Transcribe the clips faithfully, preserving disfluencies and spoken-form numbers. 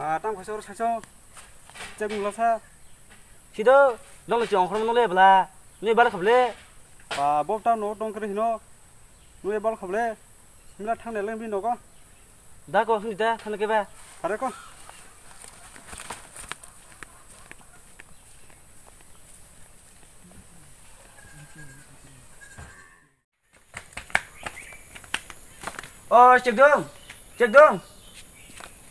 Ah, tang khaisa oro saisa. Chek mula sa. Sido, dong le chong khormo le bla. Nui bal khable. Ba, bo ta no tong kre hino. Nui bal khable. Mila thang ne leng bi nogo. Da ko hni da thang ke ba. Are ko. O, chekdong, chekdong.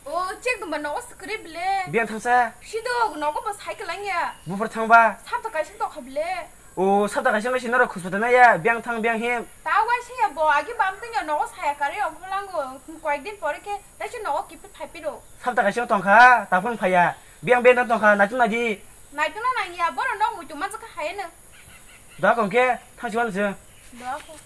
O, chekdong ba nogo sikri bile. Biang thangsa. Sido nogo ba cycle langya. Bufar thangba. Sabta kaisa tokha bile. O, sabta kaisa ngai sinaro khuspata naya. Biang thang, biang him. Ta wai siya bo agi bam tanya nogo saya kare ongkho lango. Koyek din pore ke taisi nogo kipit phai piro. Sabta kaisa tongkha, ta phone phaya. Biang benda tongkha, naitung naidi. Naitung na nangya, boro nok muitu manjak kha hayano. Da kong khe, thang si mano se. Da kong.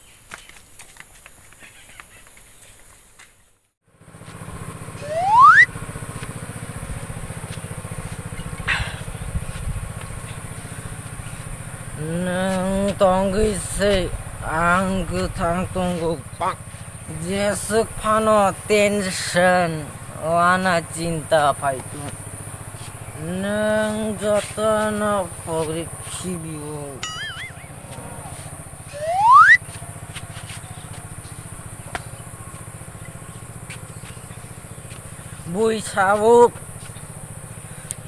Nwng tongwi se ang kwthang tongo. Jeswk phano tension, wana chinta phai tongo. Nwng jotono pogri khibio. Bui sao,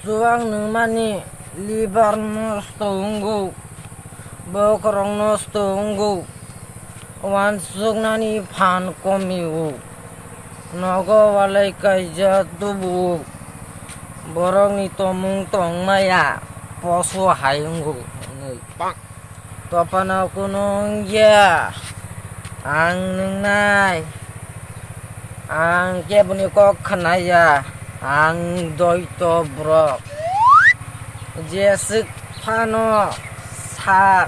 chuwak nungmani liver nosto wngo, bokhorok nosto wngo, wansuknani phan komio, nogo walai kaijak tubuo, borokni tomung tongmaya poso hai wngo hwnwi. Topano kunu wngya ang nungnai, ang keboni kok khnaya, ang doito borok. Jeswk phano sak,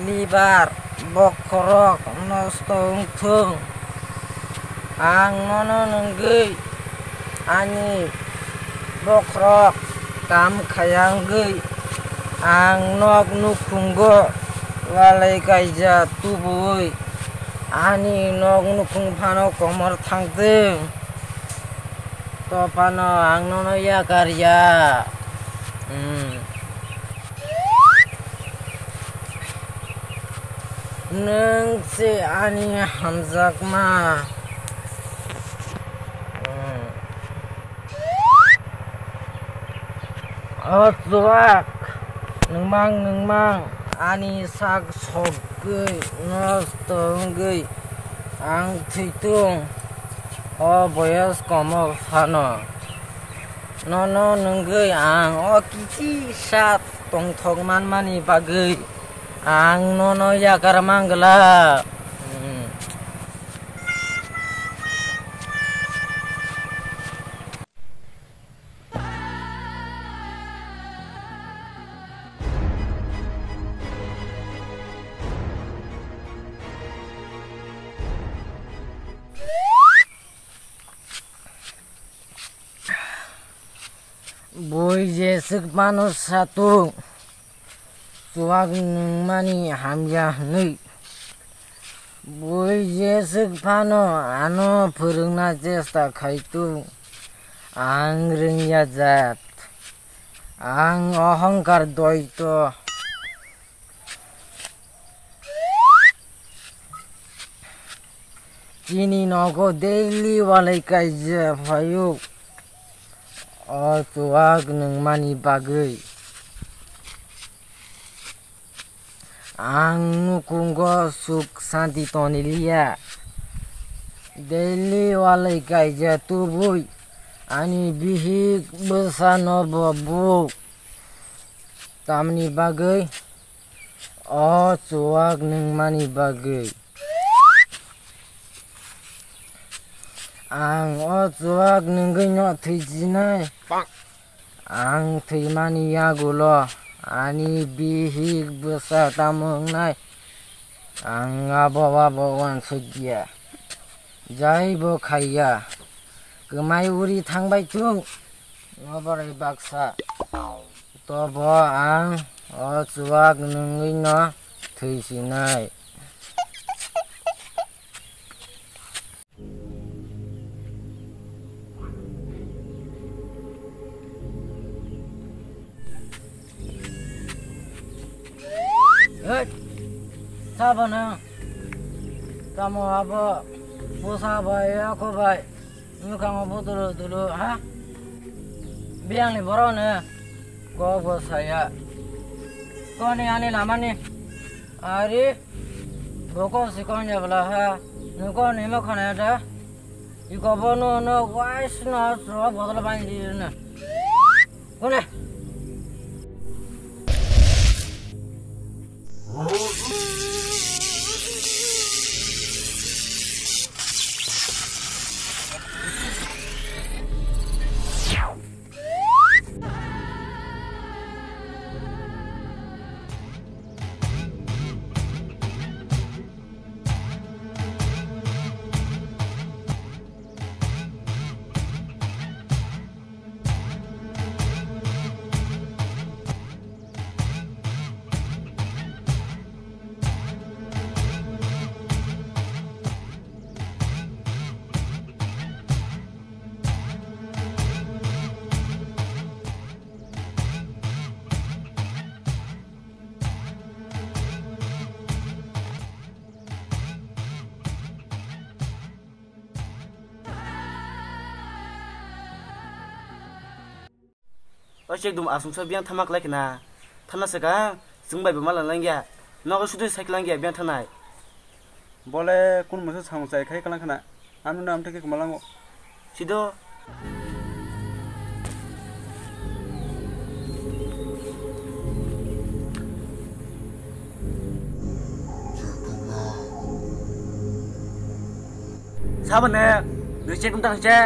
liver, bokhorok nosto wngthung. Ang nono nungwi ani bokhorok kam khaya wngwi ang nok nukhungo walai kaijak tubuwi ani nok nukhung phano komor thangtwng. To phano ang nono yakar ya. Hmm. Nwng se ani hamjakma. Hmm. O chuwak, nwngmang nwngmang ani sak sogwi nosto wngwi ang thwitung o boyos komo phano. Nono nungwi ang o kisa tongthok manmani bagwi ang nono yakar manglak. Hmm. Bui jeswk phano satung, chuwak nungmani hamya hwnwi. Bui jeswk phano ano phwrwngna chesta khaitung, ang rwngya jat, ang ohongkar doito. Chini nogo daily walai kaijak phaio. O chuwak nungmani bagwi ang nukhungo suk santi toniliya. Daily walai kaijak tubui ani bihik bwsano bo buk. Tamni bagwi? O chuwak nungmani bagwi. Ang o chuwak nungwi no thwisinai. Ang thwimani yagulo ani bihik bwsa tamo wngnai. Ang abo abo uansukya. Jaibo khaiya. Kwmai uri thangbai thung. Noborai baksa. Tobo ang o chuwak nungwi no thwisinai. Hei, sabo nwng? Tamo abo bwsa bai, yakho bai, mwkhango butulu tulu, ha? Biyangni borokno kok bo saya. Koni ani lamani ari bokol sikon ya bwla ha. Nokoni mokhanaya da. Iko bono no wais no sro bodol bani di na. Kone. O chek dum aswngsa biyang thama klai khna. Thana se ka, chwng bai bo mala langya. Nogo sudu sai klangya biyang thanai. Bole kun masa samung chai khai kalang khna. Ano nam theke kmalango. Sido. Sabane, nui check tum tang che.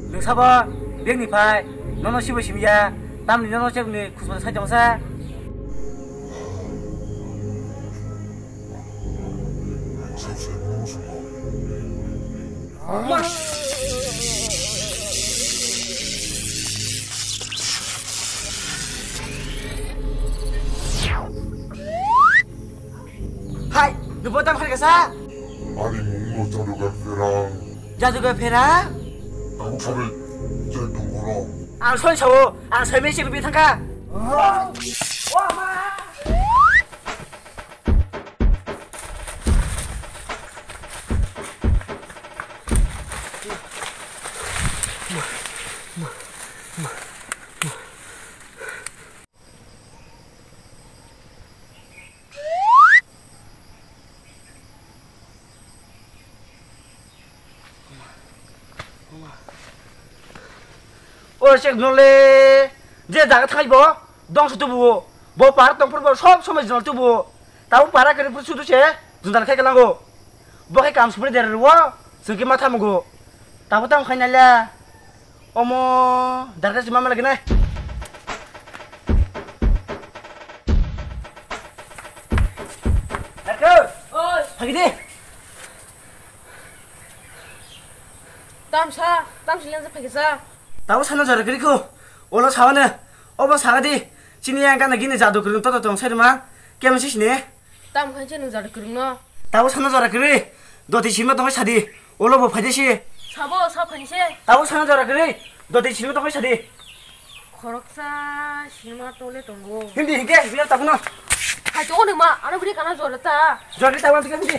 Nung sabo, beng ni phai, nono sibo simya, tamni nono check ni khusma sai tong sa. Hai, nungbo tam kharika sa? Ani mungno Jadugar Pherang. Jadugar Pherang? Tabuk sabai, jai tongkhoro. Ang soi sao, ang soi mesi rubi thangka. O chek nole, je jaga thai bo, dong su tubu, bo par tong pur bo sob somoi jol tubu. Tabo para kari pur sudu se, jundal khai kalango. Bo khai kam sumri der ruo, sungki matha mugo. Tabo tang khai nalya. Omo, darkar sima mala gina. Darkar. Oi. Phagi de. Tamsa, tamsa lensa phagi sa. Tabo sana jara kiri ko. Olo sawane. Obo sagadi. Chini yang kana gini jadu kiri toto tong sai ma. Kemsi sini. Tam khan se nung jara kwrwngno. Tabo sana jara kwrwi. Doti sima tongwi sadi. Olo bo phaide se. Sabo sa phani se. Tabo sana jara kwrwi. Doti sima tongwi sadi. Khoroksa sima tole tongo. Hindi hingke biar tabuno. Hai to ne ma, ano bri kana jora ta. Jora ta wan hindi.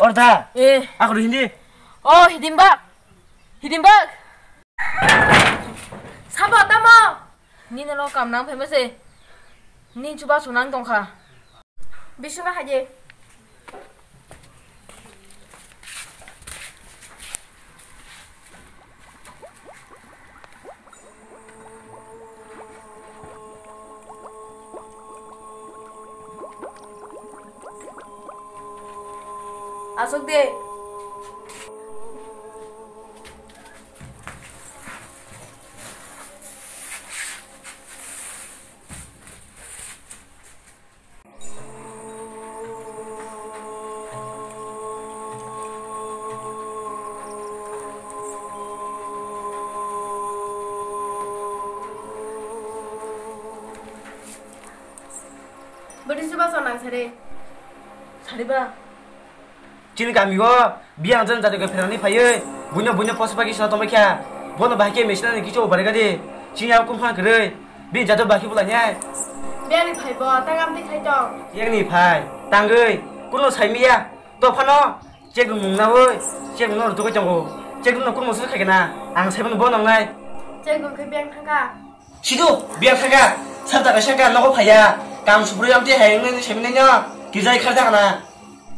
Orda. Eh. Aku hindi. Oh, hidimbak. Hidimbak. Sabo tamo. Nini lo kam nang phaima se. Ni chuba chunang tongkha. Bisingo haje. Asok de. Bwtwi se basa nang sari. Sariba. Chini kami o biyang jan jati khe pherani phaiwi buino buino posa pagi sina tongbai kha. Bono bahai khe machine ni kichu obar gadi. Chini abo kumphang kwrwi. Bini jati bahai khe bulai nai. Biyang ni phai bo tang am twi khai tong. Biyang ni phai tangwi kuno sai miya. To phano check room nung nawi check room no rutugwi tongo. Check room no kuno musu khai na. Ang sai bono bo nang nai. Check room khe biyang thangkha. Sidu, biyang thangkha. Sabta kaisa ka nogo phaiya. Kam suprui amtwi hai wngwi saimanino. Kijai kharjak na.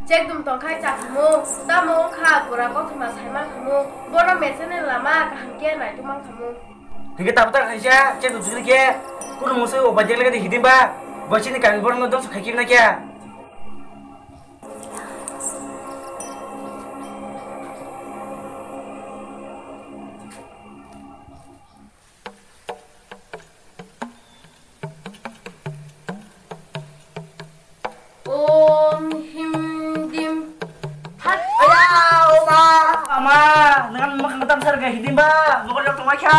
Chekdum tongkhai chakhamu, tamo wngkha bura kothoma saiman khamu, bono mechene lama kaham khe naitukman khamu. Hingke tabuk tak khaisa chekdum chukri khe, kunu musui o bajak lagadi hidimba, bo chini kami borokno dongso khai khe nakya. Om him dim. Hat. Aya, oma, ama, nang makan ketam sar ga hidimba, mokor jok tongma kha.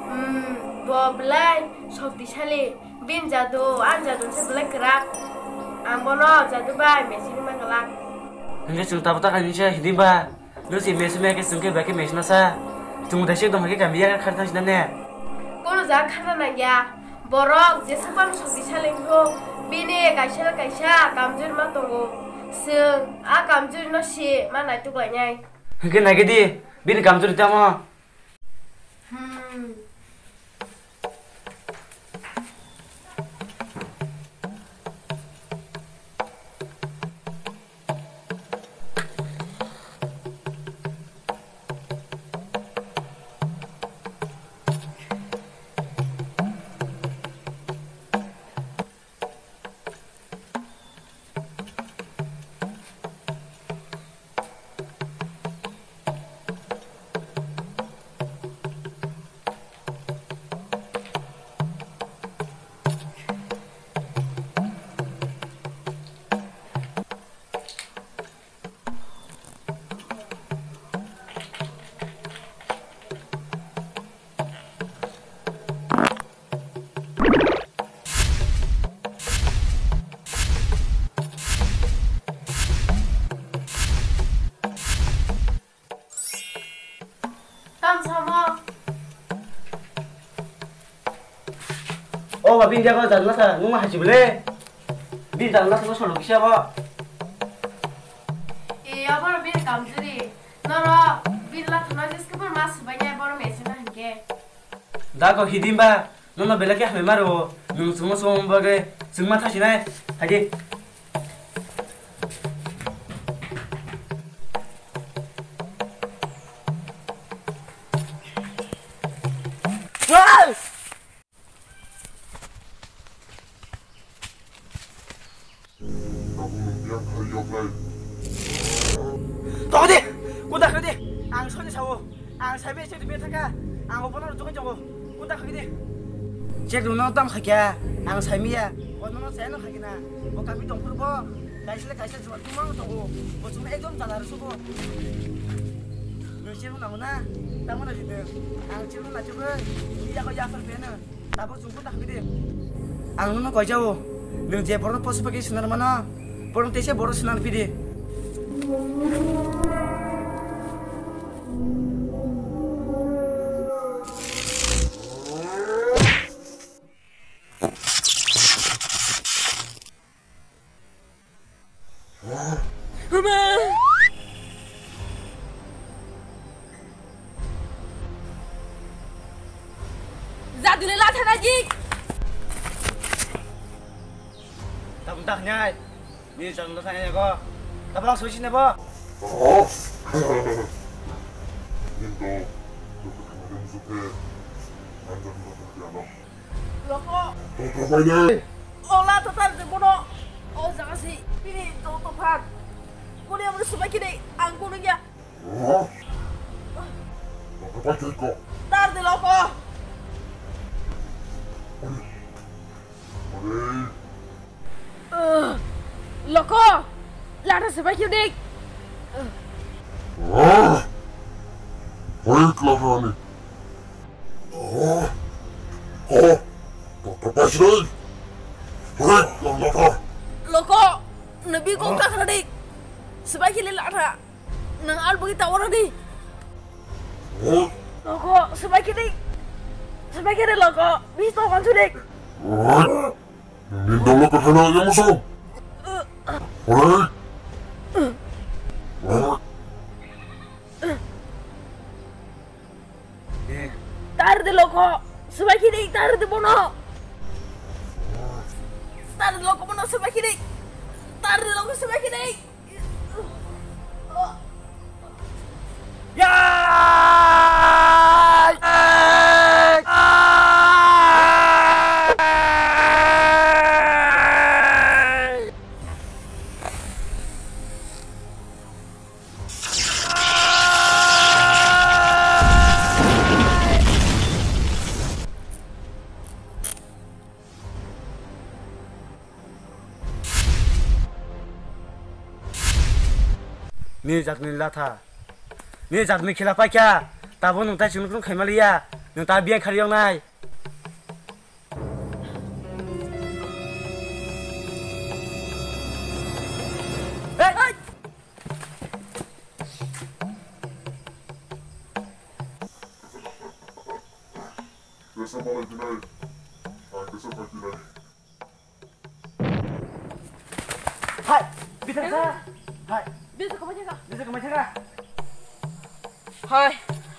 Hmm, bo belai shoktisali. Bini jadu, ani jadu se belai kwrak. Ang bono jadu bai machine ma glak. Hingke chwng tabuk ta kainwi se hidi ba. Nwng se machine ma khe chwng khe bai khe machine ma sa. Chwng udaisi ekdom hai khe kami ya kharna sina ne. Kono jaga kharna nangya. Borok jesa phano shoktisali wngkho, bini kaisa na kaisa kamjorma tongo. Chwng a kamjorma se ma naituklainai. Hwnkhe naigidi, bini kamjorma tamo? Hmm. Tam samo. O ba, bini jaga jadla sa, nung ma hachi bole. Bini jadla sa, solo kisa ba. E, abo bini kamjori. Noro, bini la thuna jiske bor mas bai ya bor mese na hingke. Dago hidimba, nono belai khe hamya maro, nwng chwngno chwngma bagwi chwngma thasinai, hadi. Tokdi, kunda khadi, ang soni sao, ang saibe se dumi thaka, ang obono rujugwi tongo, kunda khadi. Check room no tam khakya, ang saimiya, obono saya no khakina, o kami tongphuru bo, kaisle kaisle jual tumang tongo, bo chuma ekdom jala rwsugo. Nung check room nango na, tamo na jide, ang check room na chebe, iya ko ya phar pena. Tabuk chwng kunda hapidi. Ang nono koijao, nwng je borokno post office swnam mano, borokno teisa borok swnam pidi. Jadule lathana jik. Tabuk tak nyai. Ni jadule lathana jago. Tabuk soi sini bo. Kintu, kintu khaina musu khe, ang jani baksa khe ano. Loko. Tongthok bai de. Ola tatar de bono. O jaga si, bini do to phan. Kuni amri subai kini, ang kuni ya. Tongthok bai khe ko. Tar de loko. Oi. Oi. Ugh, loko, lada sebai kiri dik. Ah, hoi kelakar ni. Ah, oh, pakai sini. Hoi kelakar. Loko, nabi kok tak dik. Sebai kiri lada. Nang al bagi tawar ni. Oh. Loko, sebai kiri. Sebai kiri loko. Bis to kan sudik. Oh. Nini dolo kwthana yang muso. Hore. Hore. Tar de loko. Subai kini tar de bono. Tar de loko bono subai kini. Tar de loko subai kini. Ni jatni latha. Ni jatni khela paikha. Tabo nwng tai chwng chwng khaima liya. Nwng ta biyang khari yong nai. Hey! Kesa malai dinai. Ang kesa pai dinai. Hai, bithar sa. Hai. Bisa kemana ka? Bisa kemana ka? Hai,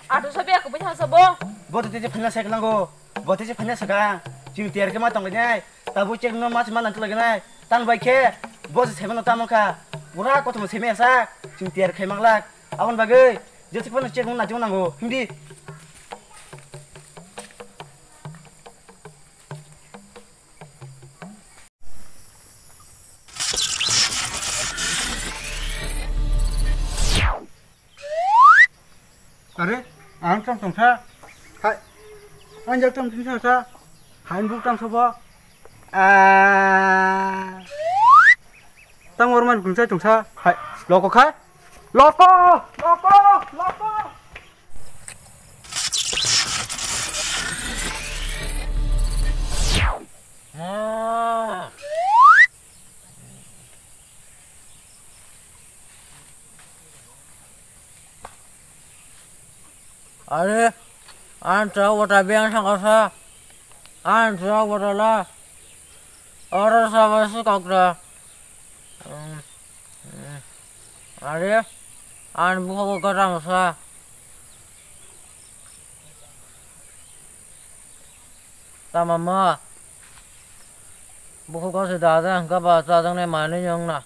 ada sabi aku punya sabo. Bo tete phanya sa kelango. Bo tete phanya sa ka. Chim tiar ke ma tong nai. Tabu chek no mas ma nantu lagi nai. Tang bai ke. Bo se semen tamo ka. Pura ko tong semen sa. Chim tiar ke manglak. Abon bagai. Jesi ko chek no nantu nango. Hindi. Are, ang tong tong sa. Hai. Ang jak tong tong sa. Hain buk tang sobo. Ah. Tang orman kung sa tong sa. Hai. Loko khai. Loko! Loko! Loko! Are, ang tong wata biyang sangkasa. Ang tong wata la. Oro sama si kokra. Are, ang buko ko kata masa. Tama ma. Buko ko si dada, kaba sa dang ne mani yong na.